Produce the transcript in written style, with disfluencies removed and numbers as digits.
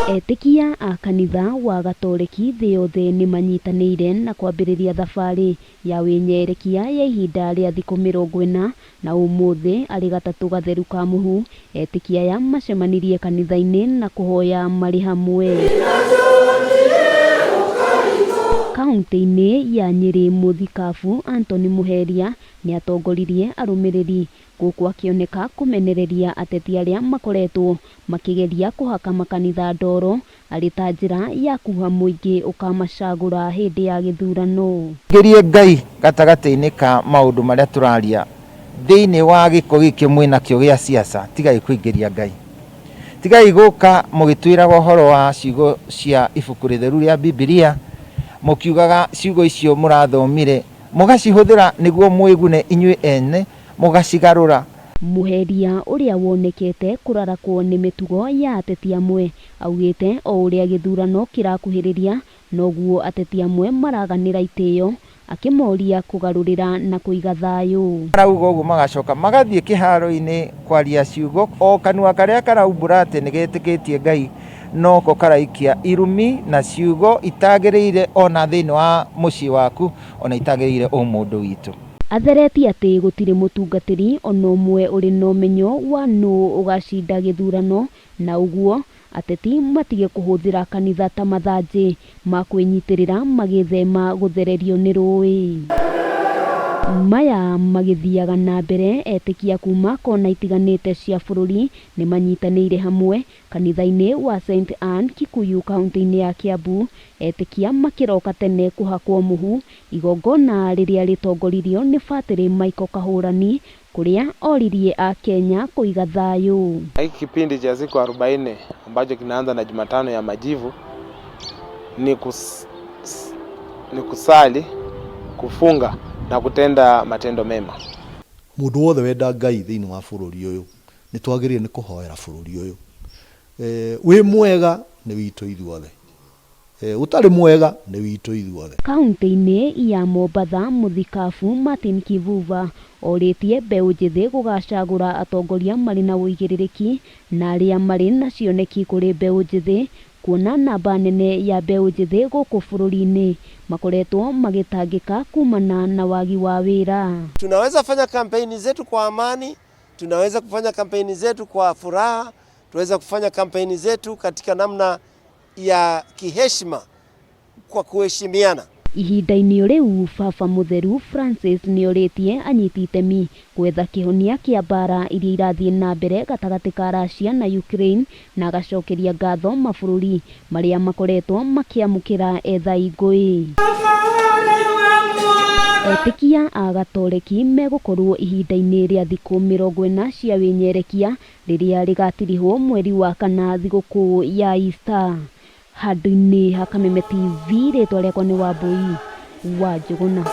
Etĩkia a kanitha wa Gatoreki thĩ yothe nĩ manyitanĩire na kwambĩrĩria thabarĩ ya wĩnyerekia ya ihinda rĩa thikũ 40 na ũmũthĩ arĩ gatatũ gatheru ka mũhu, etĩkia aya macemanirie kanitha-inĩ na kũhoya marĩ hamwe. Kauntĩ-inĩ ya Nyĩrĩ Mũthikabu Anthony Muheria nĩatongoririe arũmĩrĩri gũkũ akĩoneka kũmenereria ateti arĩa makoretwo makĩgeria kũhaka makanitha ndoro arĩ ta njĩra ya kuha mũingĩ ũkamacagũra hĩndĩ ya gĩthurano. Ngerie Ngai gatagatĩ-inĩ ka maũndũ marĩa tũraria thĩinĩ wa gĩko gĩkĩ mwĩnakĩo gĩa siasa, tigai kũingĩria Ngai. Tigai gũka mũgĩtwĩraga ũhoro wa ciugo cia ibuku rĩtheru rĩa Bibilia, mũkiugaga ciugo icio mũrathomire mũgacihũthĩra nĩguo mwĩgune inyuĩ ene, mũgacigarũra. Muheria ũrĩa wonekete kũrarakwo nĩ mĩtugo ya ateti amwe augĩte o ũrĩa gĩthurano kĩrakuhĩrĩria noguo ateti amwe maraganĩra itĩo, akĩmoria kũgarũrĩra na kũiga thayũ. Marauga ũguo magacoka magathiĩ kĩharo-inĩ kwaria ciugo o kanua karĩa karaumbũra atĩ nĩ getĩkĩtie Ngai noko karaikia irumi na ciugo itagĩrĩire ona thĩinĩ wa mũciĩ waku ona itagĩrĩire ũmũndũ witũ. Atheretie atĩ gũtirĩ mũtungatĩri ona ũmwe ũrĩ na ũmenyo wa nũ ũgacinda gĩthurano na ũguo ateti matige kũhũthĩra kanitha ta mathanjĩ ma kwĩnyitĩrĩra magĩthema gũthererio nĩ rũĩ. Maya magĩthiaga na mbere etĩkia kuma kona itiganĩte cia bũrũri nĩ manyitanĩire hamwe kanitha-inĩ wa St Anne Kikuyu kaunti-inĩ ya Kiambu, etĩkia makĩroka tene kũhakwo mũhu igongona rĩrĩa rĩtongoririo nĩ Batĩrĩ Michael Kahũrani kũrĩa oririe Akenya kũiga thayũ. Hiki kipindi cha siku 40 ambacho kinaanza na Jumatano ya Majivu ni kusali, kufunga na kutenda matendo mema. Mũndũ wothe wenda Ngai thĩinĩ wa bũrũri ũyũ nĩ twagĩrĩire nĩ kũhoera bũrũri ũyũ. Wĩ mwega nĩ witũ ithuothe, ũtarĩ mwega nĩ witũ ithuothe. Kaunti-inĩ ya Mombatha mũthikabu Martin Kivuva orĩtie mbeũ njĩthĩ gũgacagũra atongoria marĩ na ũigĩrĩrĩki na arĩa marĩ na cioneki kũrĩ mbeũ njĩthĩ, kuona namba nene ya mbeũ njĩthĩ gũkũ bũrũri-inĩ makoretwo magĩtangĩka kumana na wagi wa wĩra. Tunaweza fanya kampeni zetu kwa amani, tunaweza kufanya kampeni zetu kwa furaha, tunaweza kufanya kampeni zetu katika namna ya kiheshima kwa kuheshimiana. Ihinda-inĩ rĩu Baba Mũtheru Francis nĩorĩtie anyiti itemi gwetha kĩhonia kĩa mbara iria irathiĩ na mbere gatagatĩ ka Russia na Ukraine na agacokeria ngatho mabũrũri marĩa makoretwo makĩamũkĩra ethari ngũĩ. Etĩkia a Gatoreki megũkorwo ihinda-inĩ rĩa thikũ 40 cia wĩnyerekia rĩrĩa rĩgatirihwo mweri wa kana thigũkũ ya Easter. Handũ-inĩ ha Kameme TV, rĩtwa rĩakwa nĩ Wambui wa Njũgũna.